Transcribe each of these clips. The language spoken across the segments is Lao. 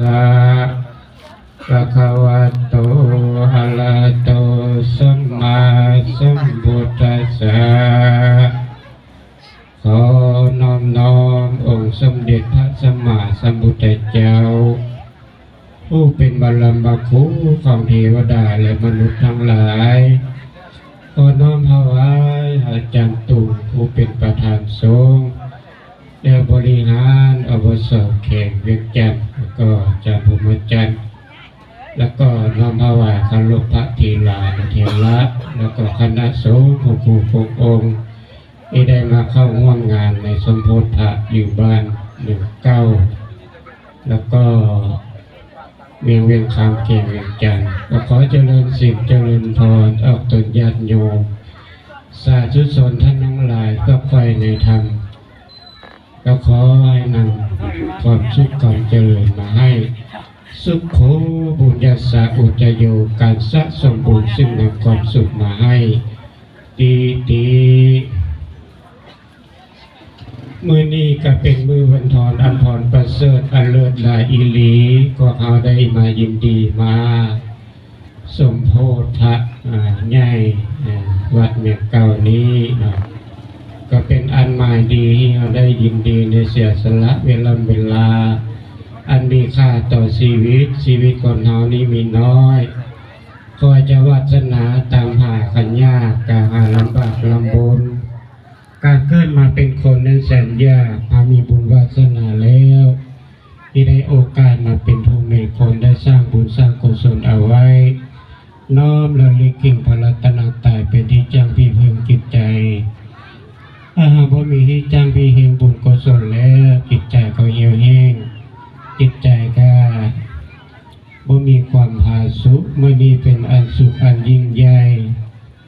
ສະ ພະຄະວະໂຕ ອະລະຫະໂຕ ສຳມາສຳພຸດທັດສະ ຂໍນ້ອມນ້ອມອົງສົມເດັດພະສຳມາສຳພຸດທະເຈົ້າ ຜູ້ເປັນບະລະມະຄູຂອງເທວະດາ ແລະ ມະນຸດທັງຫຼາຍ, ຂໍນ້ອມຖວາຍອາຈານຕຸງ ຜູ້ເປັນປະທານສົງ ແລະ ບໍລິຫານ ອບສ ແຂວງວຽງຈັນ ແລ້ວກໍອາຈານພົມມະຈັນ ແລ້ວກໍນ້ອມຖວາຍເຄົາລົບພະເຖລານຸເຖລະ ແລ້ວກໍຄະນະສົງທຸກຜູ້ທຸກອົງ ທີ່ໄດ້ມາເຂົ້າຮ່ວມງານໃນສົມໂພດພະຢູ່ບ້ານໜຶ່ງເກົ້າ ແລ້ວກໍເມືອງວຽງຄຳ ແຂວງວຽງຈັນ ກໍຂໍຈະເລີນສິນຈະເລີນພອນອອກຕົນຍາດໂຍມ ສາທຸຊົນທ່ານທັງຫຼາຍ ເພື່ອໃຝ່ໃນທຳ ກໍຂໍໃຫ້ນຳຄວາມສຸກຄວາມຈະເລີນມາໃຫ້ ສຸໂຂ ບຸນຍະສະ ອຸດຈະໂຍ ການສະສົມບຸນຊຶ່ງນຳຄວາມສຸກມາໃຫ້ ຕີຕີ. ມື້ນີ້ກໍເປັນມື້ວັນທອນອັນພອນປະເສີດ ອັນເລີດຫຼາຍອີ່ຫຼີ ພວກເຮົາໄດ້ມາຍິນດີມາສົມໂພດພະ ອາ ໃຫຍ່ ອາ ວັດເມືອງເກົ່ານີ້ເນາະ ກໍເປັນອັນໝາຍດີທີ່ເຮົາໄດ້ຍິນດີ ໄດ້ເສຍສະຫຼະເວລາ ເວລາອັນມີຄ່າຕໍ່ຊີວິດ. ຊີວິດຄົນເຮົານີ້ມີນ້ອຍ ຄອຍຈະວາດສະໜາຕາມຫາຂັນຍາກ ກະຫາລຳບາກລຳບົນ. ການເກີດມາເປັນຄົນນັ້ນແສນຍາກ, ຫາກມີບຸນວາດສະໜາແລ້ວ ທີ່ໄດ້ໂອກາດມາເປັນຜູ້ມີຄົນ ໄດ້ສ້າງບຸນສ້າງກຸສົນເອົາໄວ້, ນ້ອມລະລຶກເຖິງພະລັດຕະນະໄຕເປັນທີ່ຈ້າງພິງເພິ່ງຈິດໃຈ. ຖ້າຫາກບໍ່ມີທີ່ຈ້າງພິງເພິ່ງບຸນກຸສົນແລ້ວ, ຈິດໃຈກໍຫ່ຽວແຫ້ງ, ຈິດໃຈກໍ ບໍ່ມີຄວາມຜາສຸກ. ມື້ນີ້ເປັນອັນສຸກອັນຍິ່ງໃຫຍ່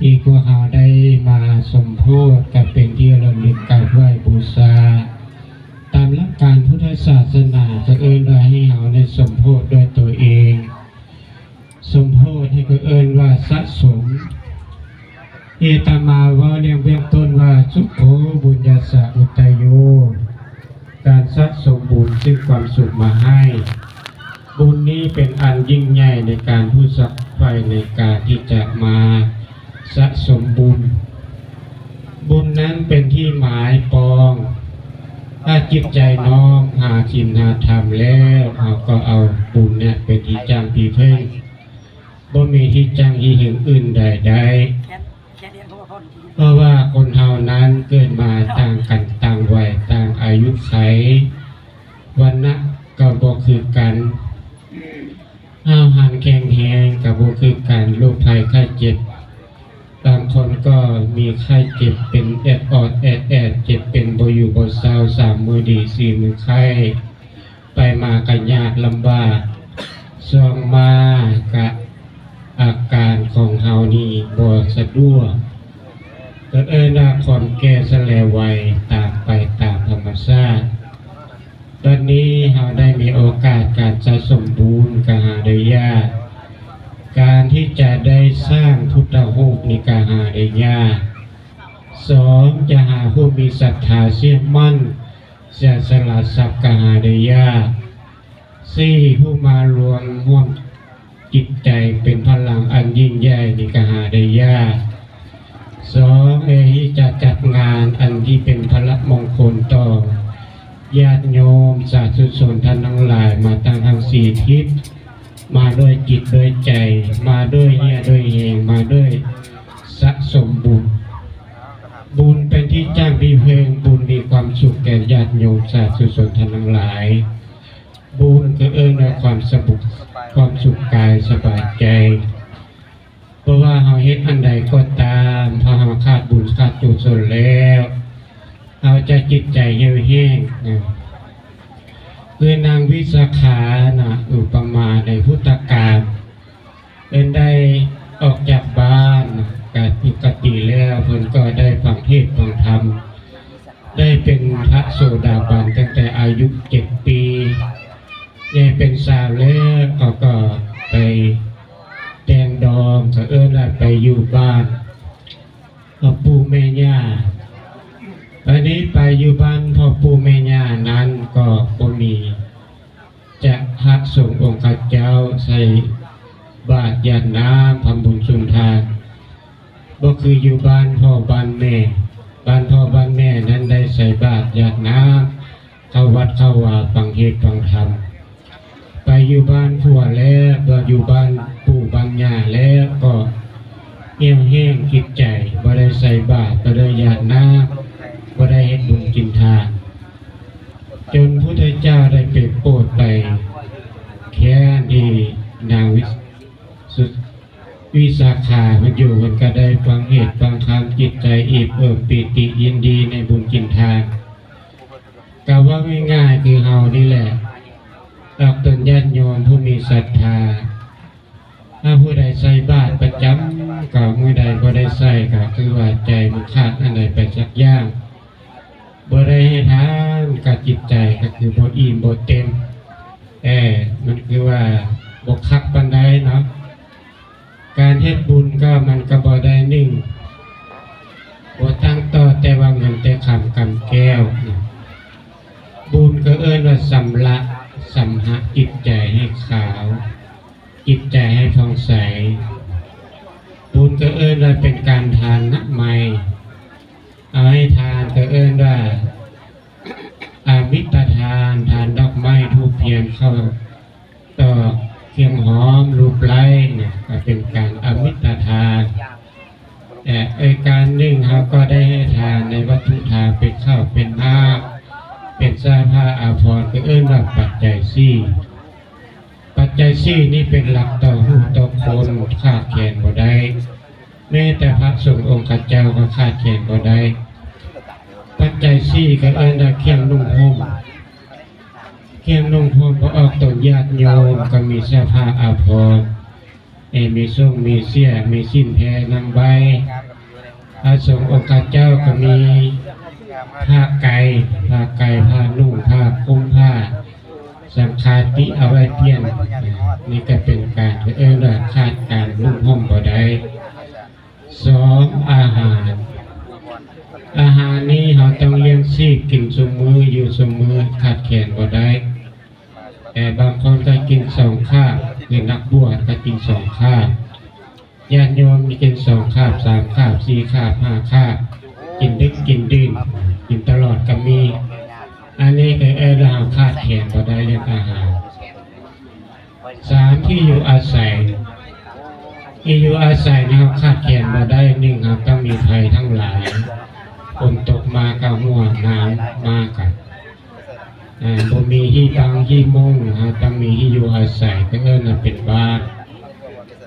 ທີ່ພວກເຮົາໄດ້ມາສົມໂພດກັນເປັນທີ່ລະລຶກກາບໄຫວ້ບູຊາ. ຕາມຫຼັກການພຸດທະສາສະໜາກໍເອີ້ນວ່າໃຫ້ເຮົາໄດ້ສົມໂພດດ້ວຍຕົວເອງ. ສົມໂພດໃຫ້ກໍເອີ້ນວ່າສະສົມ. ທີ່ອາດຕະມາເວົ້າໃນເບື້ອງຕົ້ນວ່າ ສຸໂຂ ບຸນຍະສະ ອຸດຕະໂຍ ການສະສົມບຸນຊຶ່ງຄວາມສຸກມາໃຫ້. ບຸນນີ້ເປັນອັນຍິ່ງໃຫຍ່ໃນການຮູ້ສັກໃຝ່ໃນການທີ່ຈະມາສະສົມບຸນ. ບຸນນັ້ນເປັນທີ່ໝາຍປອງ. ຖ້າຈິດໃຈນ້ອມຫາສິນຫາທຳແລ້ວ, ເຮົາກໍເອົາບຸນເນຍເປັນທີ່ຈ້າງທີ່ເພິ່ງ. ບໍ່ມີທີ່ຈ້າງທີ່ເພິ່ງອື່ນໃດໄດ້. ເພາະວ່າຄົນເຮົານັ້ນເກີດມາຕ່າງກັນ, ຕ່າງໄວ, ຕ່າງອາຍຸໄຂ, ວັນນະກໍບໍ່ຄືກັນ, ຫ້າວຫັນແຂງແຮງກໍບໍ່ຄືກັນ, ໂລກໄພໄຂ້ເຈັບ, ບາງຄົນກໍມີໄຂ້ເຈັບເປັນແອດອອດແອດແອດ, ເຈັບເປັນບໍ່ຢູ່ບໍ່ເຊົາ, ສາມມື້ດີ, ສີ່ມື້ໄຂ້. ໄປມາກໍຍາກລຳບາກ, ຊ່ວງມາກະອາການຂອງເຮົານີ້ບໍ່ສະດວກ, ກໍເອີ້ນວ່າຄວາມແກ່ຊະແລໄວ, ຕາມໄປຕາມທຳມະຊາດ. ບັດນີ້ເຮົາໄດ້ມີໂອກາດການສະສົມບຸນກໍຫາໄດ້ຍາກ, ການທີ່ຈະໄດ້ສ້າງພຸດທະຮູບນີ້ກໍຫາໄດ້ຍາກ. ສອງ, ຈະຫາຜູ້ມີສັດທາເຊື່ອໝັ້ນ ເສຍສະຫຼະຊັບກໍຫາໄດ້ຍາກ. ສີ່, ຜູ້ມາລວມຮ່ວມຈິດໃຈເປັນພະລັງອັນຍິ່ງໃຫຍ່ນີ້ກໍຫາໄດ້ຍາກ. ສອງ, ເອ ທີ່ຈະຈັດງານອັນທີ່ເປັນພະລະມົງຄົນຕໍ່ຍາດໂຍມສາທຸຊົນທ່ານທັງຫຼາຍ ມາຕັ້ງທັງສີ່ທິດ, ມາດ້ວຍຈິດດ້ວຍໃຈ, ມາດ້ວຍເຫື່ອດ້ວຍແຮງ, ມາດ້ວຍສະສົມບຸນ. ບຸນເປັນທີ່ຈ້າງທີ່ເພິ່ງ, ບຸນມີຄວາມສຸກແກ່ຍາດໂຍມສາທຸຊົນທ່ານທັງຫຼາຍ. ບຸນກໍເອີ້ນວ່າຄວາມສະບຸກ, ຄວາມສຸກກາຍສະບາຍໃຈ. ເພາະວ່າເຮົາເຮັດອັນໃດກໍຕາມ, ຖ້າເຮົາຂາດບຸນຂາດກຸສົນແລ້ວ, ເຮົາຈະຈິດໃຈຫ່ຽວແຫ້ງ. ຄືນາງວິສາຂານະ, ອຸປະມາໃນພຸດທະການ, ເພິ່ນໄດ້ອອກຈາກບ້ານ, ກະປົກກະຕິແລ້ວເພິ່ນກໍໄດ້ຟັງເທດຟັງທຳ, ໄດ້ເປັນພະໂສດາບັນຕັ້ງແຕ່ອາຍຸເຈັດປີ. ໃຫຍ່ເປັນສາວແລ້ວ ເຂົາກໍໄປແຕ່ງດອງ, ເຂົາເອີ້ນວ່າໄປຢູ່ບ້ານພໍ່ປູ່ແມ່ຍ່າ. ບາດນີ້ໄປຢູ່ບ້ານພໍ່ປູ່ແມ່ຍ່ານັ້ນກໍບໍ່ມີ ຈະພະສົງອົງຄະເຈົ້າໃສ່ບາດຢາດນ້ຳທຳບຸນສຸນທານ ບໍ່ຄືຢູ່ບ້ານພໍ່ບ້ານແມ່. ບ້ານພໍ່ບ້ານແມ່ນັ້ນໄດ້ໃສ່ບາດຢາດນ້ຳ ເຂົ້າວັດເຂົ້າວາ ຟັງເທດຟັງທຳ. ໄປຢູ່ບ້ານຜົວແລ້ວ ບໍ່ຢູ່ບ້ານປູ່ບ້ານຍ່າແລ້ວ ກໍຫ່ຽວແຫ້ງຈິດໃຈ ບໍ່ໄດ້ໃສ່ບາດ ບໍ່ໄດ້ຢາດນ້ຳ ບໍ່ໄດ້ເຮັດບຸນກິນທານ ຈົນພຸດທະເຈົ້າໄດ້ໄປໂປດໄປແຄ້ນທີ່ນາງວິ ສຸ ວິສາຂາເພິ່ນຢູ່ ເພິ່ນກໍໄດ້ຟັງເທດຟັງທຳ ຈິດໃຈອີ່ເອີ່ມປີຕິຍິນດີໃນບຸນກິນທານ. ກໍເວົ້າງ່າຍໆຄືເຮົານີ້ແຫຼະ ອອກຕົນຍາດໂຍມຜູ້ມີສັດທາ ຖ້າຜູ້ໃດໃສ່ບາດປະຈຳ ກໍມື້ໃດບໍ່ໄດ້ໃສ່ ກໍຄືວ່າໃຈມັນຂາດອັນໃດໄປສັກຢ່າງ ບໍ່ໄດ້ໃຫ້ທານ ກໍຈິດໃຈກໍຄືບໍ່ອີ່ມບໍ່ເຕັມ ແຕ່ມັນຄືວ່າບໍ່ຄັກປານໃດເນາະ. ການເຮັດບຸນກໍມັນກໍບໍ່ໄດ້ໜຶ່ງ ບໍ່ຕັ້ງຕໍ່ແຕ່ວ່າເງິນແຕ່ຄຳກຳແກ້ວ. ບຸນກໍເອີ້ນວ່າຊຳລະ ຊຳຮະຈິດໃຈໃຫ້ຂາວ ຈິດໃຈໃຫ້ຜ່ອງໃສ. ບຸນກໍເອີ້ນວ່າເປັນການທານນະໄມ ເອົາໃຫ້ທານກໍເອີ້ນວ່າອາມິດຕະທານ ທານດອກໄມ້ທູບທຽນ ເຂົ້າຕອກ ຄຽງຫອມ ລູບໄລ້ນະ ກໍເປັນການອາມິດຕະທານ. ແລະ ອີກການໜຶ່ງ ເຮົາກໍໄດ້ໃຫ້ທານໃນວັດຖຸທານ ເປັນເຂົ້າເປັນນ້ຳ ເປັນເສື້ອຜ້າອາພອນ ກໍເອີ້ນວ່າປັດໄຈສີ່. ປັດໄຈສີ່ນີ້ເປັນຫຼັກຕໍ່ຜູ້ຕໍ່ຄົນ ຂາດແຄນບໍ່ໄດ້ ແມ້ແຕ່ພະສົງອົງຄະເຈົ້າກໍຂາດແຄນບໍ່ໄດ້. ປັດໄຈສີ່ກໍເອີ້ນວ່າເຄື່ອງນຸ່ງຫົ່ມ ເຄື່ອງນຸ່ງຫົ່ມ ເພາະອອກຕົນຍາດໂຍມກໍມີເສື້ອຜ້າອາພອນ ເອີ ມີໂສ້ງມີເສ້ຍ ມີສິ້ນແພນຳໄວ້. ພະສົງອົງຄະເຈົ້າກໍມີຜ້າໄກ ຜ້າໄກ ຜ້ານຸ່ງ ຜ້າຄຸມ ຜ້າສັງຄາຕິເອົາໄວ້ປ່ຽນ. ນີ້ກໍເປັນການ ເອີ້ນວ່າຂາດການນຸ່ງຫົ່ມບໍ່ໄດ້. ສອງ ອາຫານ. ອາຫານນີ້ເຮົາຕ້ອງລ້ຽງຊີບ ກິນຊຸມມື້ ຢູ່ຊຸມມື້ ຂາດແຄນບໍ່ໄດ້. ແຕ່ບາງຄົນກໍກິນສອງຄາບ ຄືນັກບວດກໍກິນສອງຄາບ ຍາດໂຍມມີກິນສອງຄາບ ສາມຄາບ ສີ່ຄາບ ຫ້າຄາບ ກິນດຶກກິນດື່ນ ກິນຕະຫຼອດກໍມີ. ອັນນີ້ກໍເອີ້ນວ່າເຮົາຂາດແຄນບໍ່ໄດ້ເລື່ອງອາຫານ. ສາມ ທີ່ຢູ່ອາໄສ. ທີ່ຢູ່ອາໄສນີ້ເຮົາຂາດແຄນບໍ່ໄດ້. ໜຶ່ງ ເຮົາຕ້ອງມີໄພທັງຫຼາຍ ຝົນຕົກມາກໍຮົ່ວ ໜາວມາກໍ ເອີ ບໍ່ມີທີ່ບັງທີ່ມຸ້ງ ເຮົາຕ້ອງມີທີ່ຢູ່ອາໄສ ກໍເອີ້ນວ່າເປັນບ້ານ.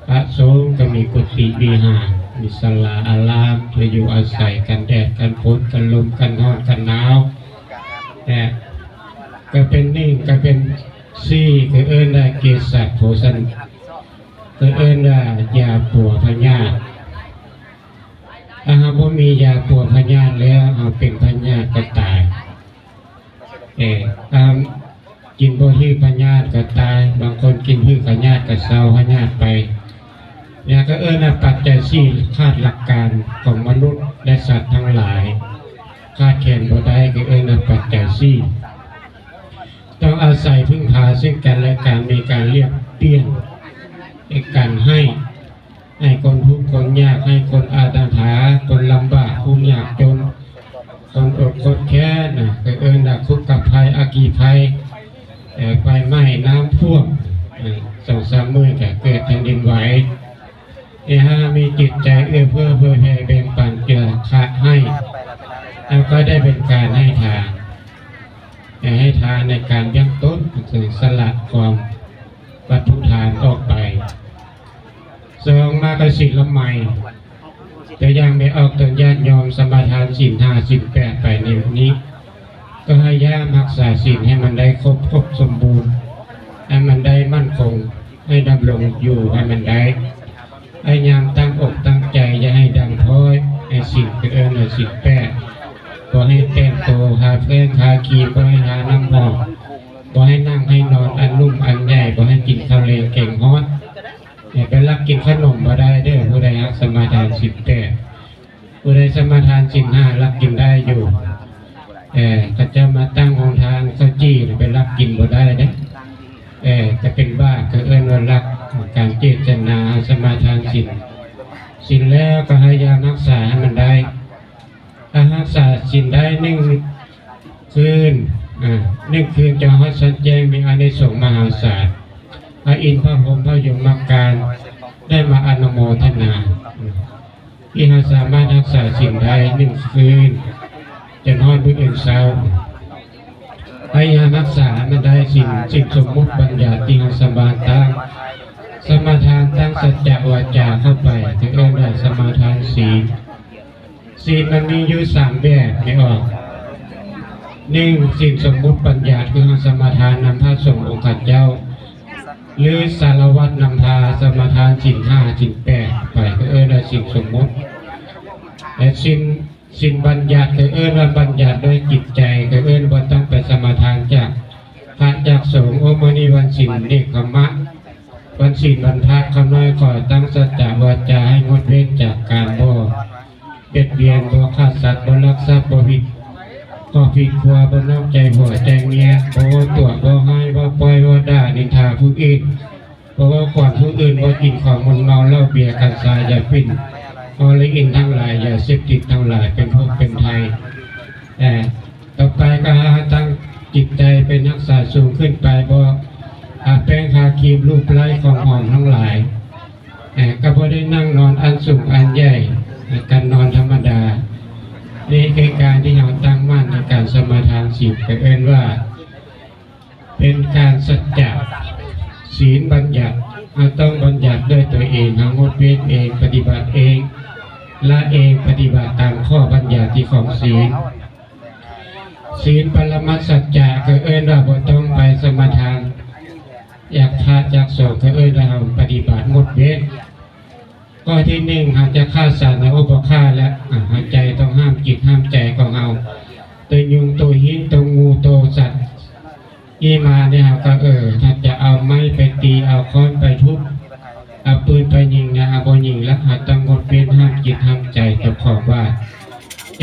ພະສົງກໍມີກຸຕິວິຫານ ມີສາລາອາລາມ ເພື່ອຢູ່ອາໄສກັນແດດກັນຝົນກັນລົມກັນຮ້ອນກັນໜາວ. ແລະ ກໍເປັນໜຶ່ງ ກໍເປັນສີ່ ກໍເອີ້ນວ່າເກສັດໂພຊະນະ ກໍເອີ້ນວ່າຢາປົວພະຍາດ. ຖ້າເຮົາບໍ່ມີຢາປົວພະຍາດແລ້ວ ເຮົາເປັນພະຍາດກໍຕາຍ. ເອີ ຖ້າກິນບໍ່ຖືກພະຍາດກໍຕາຍ, ບາງຄົນກິນຖືກພະຍາດກໍເຊົາພະຍາດໄປ. ແລ້ວກໍເອີ້ນວ່າປັດໄຈສີ່ ຂາດຫຼັກການຂອງມະນຸດ ແລະ ສັດທັງຫຼາຍ, ຂາດແຄນບໍ່ໄດ້ ກໍເອີ້ນວ່າປັດໄຈສີ່. ຕ້ອງອາໄສເພິ່ງພາເຊິ່ງກັນແລະກັນ, ມີການລຽກປ່ຽນ ໃນການໃຫ້ ໃຫ້ຄົນທຸກຄົນຍາກ, ໃຫ້ຄົນອະນາຖາ, ຄົນລຳບາກ, ຜູ້ຍາກຈົນ, ຄົນອົດຄົນແຄ້ນນະ, ກໍເອີ້ນວ່າຄຸກຄະໄພ, ອັກຄີໄພ, ເອີ ໄຟໄໝ້, ນ້ຳຖ້ວມ, ເອີ ສອງສາມມື້ກໍເກີດແຜ່ນດິນໄຫວ. ແຕ່ຖ້າມີຈິດໃຈເອື້ອເຟື້ອເຜີຍແຜ່ແບ່ງປັນເກື້ອຄະໃຫ້, ແລ້ວກໍໄດ້ເປັນການໃຫ້ທານ, ແຕ່ໃຫ້ທານໃນການຍັ້ງຕົນ, ກໍຄືສະຫຼະຄວາມວັດຖຸທານອອກໄປ. ສອງມາກໍສິນລະໄມ, ຕົວຢ່າງໄດ້ອອກຕົນຍາດໂຍມສະມາທານສິນຫ້າສິນແປດໄປໃນມື້ນີ້, ກໍພະຍາຍາມຮັກສາສິນໃຫ້ມັນໄດ້ຄົບຄົບສົມບູນ, ໃຫ້ມັນໄດ້ໝັ້ນຄົງ, ໃຫ້ດຳລົງຢູ່ໃຫ້ມັນໄດ້. ພະຍາຍາມຕັ້ງອົກຕັ້ງໃຈ, ຢ່າໃຫ້ດ່າງພ້ອຍ, ໃຫ້ສິນ ຄືເອີ້ນວ່າສິນແປດ, ບໍ່ໃຫ້ແຕ່ງໂຕ, ທາແປ້ງທາຄຣີມ, ບໍ່ໃຫ້ທານ້ຳຫອມ, ບໍ່ໃຫ້ນັ່ງໃຫ້ນອນ, ອັນໜຸ່ມອັນໃຫຍ່, ບໍ່ໃຫ້ກິນເຂົ້າແລງແກງຮ້ອນ. ໄປລັກກິນຂະໜົມບໍ່ໄດ້ເດີ, ຜູ້ໃດຮັກສະມາທານສິນແປດ. ຜູ້ໃດສະມາທານສິນຫ້າ ລັກກິນໄດ້ຢູ່, ແຕ່ເຂົາເຈົ້າມາຕັ້ງໂຮງທານເຂົ້າຈີ່ ໄປລັກກິນບໍ່ໄດ້ເດ້. ເປັນບາດ ກໍເອີ້ນວ່າລັກ ການເຈດຈະນາເຮົາສະມາທານສິນ ສິນແລ້ວກໍພະຍາຍາມຮັກສາໃຫ້ມັນໄດ້ ຖ້າຮັກສາສິນໄດ້ໜຶ່ງຄືນ ອາ ໜຶ່ງຄືນຈະຮອດຊັ້ນແຈ້ງ ມີອານິສົງມະຫາສານ ພະອິນ ພະພົມ ພະຍົມມະການ ໄດ້ມາອະນຸໂມທະນາ ທີ່ເຮົາສາມາດຮັກສາສິນໄດ້ໜຶ່ງຄືນ ຈົນຮອດມື້ອື່ນເຊົ້າ ພະຍາຍາມຮັກສາໃຫ້ມັນໄດ້ສິນ ສິ່ງສົມມຸດບັນຍັດທີ່ເຮົາສະມາທານ ສະມາທານທັງສັດຈະວາຈາເຂົ້າໄປ ຈຶ່ງເອີ້ນວ່າສະມາທານສິນ. ສິນມັນມີຢູ່ສາມແບບ ແມ່ນບໍ່? ໜຶ່ງ ສິນສົມມຸດບັນຍັດ ຄືເຮົາສະມາທານນຳພະສົງອົງຄະເຈົ້າ ຫຼື ສາລະວັດນຳພາ ສະມາທານສິນຫ້າ ສິນແປດ ໄປ ກໍເອີ້ນວ່າສິນສົມມຸດ ແລະ ສິນ ສິນບັນຍັດ ກໍເອີ້ນວ່າບັນຍັດດ້ວຍຈິດໃຈ ກໍເອີ້ນບໍ່ຕ້ອງໄປສະມາທານຈາກພະຈາກສົງ. ໂອ ມື້ນີ້ວັນສິນເນກຂະມະ ວັນສິນວັນພະ ຂ້ານ້ອຍຂໍຕັ້ງສັດຈະວາຈາໃຫ້ງົດເວັ້ນຈາກການບໍ່ບຽດບຽນ, ບໍ່ຂ້າສັດ, ບໍ່ລັກຊັບ, ບໍ່ຜິດຄອບຜິດຄົວ, ບໍ່ນອກໃຈຜົວໃຈເມຍ, ບໍ່ເວົ້າຕົວະ, ເວົ້າຮ້າຍ, ເວົ້າປ້ອຍ, ເວົ້າດ່າ, ນິນທາຜູ້ອື່ນ, ບໍ່ເວົ້າຂວັນຜູ້ອື່ນ, ບໍ່ກິນຂອງມຶນເມົາ, ເຫຼົ້າ, ເບຍ, ກັນຊາ, ຢາຝິ່ນ, ເຮໂຣອິນທັງຫຼາຍ, ຢາເສບຕິດທັງຫຼາຍ ເປັນພວກເປັນໄທ. ແຕ່ຕໍ່ໄປກໍໃຫ້ເຮົາຕັ້ງຈິດໃຈເປັນຮັກສາສູງຂຶ້ນໄປ, ບໍ່ທາແປ້ງທາຄຣີມ, ລູບໄລ້ຂອງຫອມທັງຫຼາຍ, ແຕ່ກໍບໍ່ໄດ້ນັ່ງນອນອັນສູງອັນໃຫຍ່, ການນອນທຳມະດາ. ນີ້ຄືການທີ່ເຮົາຕັ້ງໝັ້ນໃນການສະມາທານສິນ, ກໍເອີ້ນວ່າ ເປັນການສັດຈະສິນບັນຍັດ. ເຮົາຕ້ອງບັນຍັດດ້ວຍຕົວເອງ, ເຮົາງົດເວັ້ນເອງ, ປະຕິບັດເອງ, ລະເອງ, ປະຕິບັດຕາມຂໍ້ບັນຍັດຂອງສິນ. ສິນປະລະມັດສັດຈະ ກໍເອີ້ນວ່າບໍ່ຕ້ອງໄປສະມາທານຈາກພະຈາກສົງ, ກໍເອີ້ນວ່າເຮົາປະຕິບັດງົດເວັ້ນ. ຂໍ້ທີໜຶ່ງ ເຮົາຈະຂ້າສັດໃນອົບປະຄາດ ແລະ ເຮົາໃຈຕ້ອງຫ້າມຈິດຫ້າມໃຈຂອງເຮົາ, ໂຕຍຸງ ໂຕຫີນ ໂຕງູ ໂຕສັດທີ່ມານີ້ ເຮົາກໍ ເອີ ຖ້າຈະເອົາໄມ້ໄປຕີ ເອົາຄ້ອນໄປທຸບ ເອົາ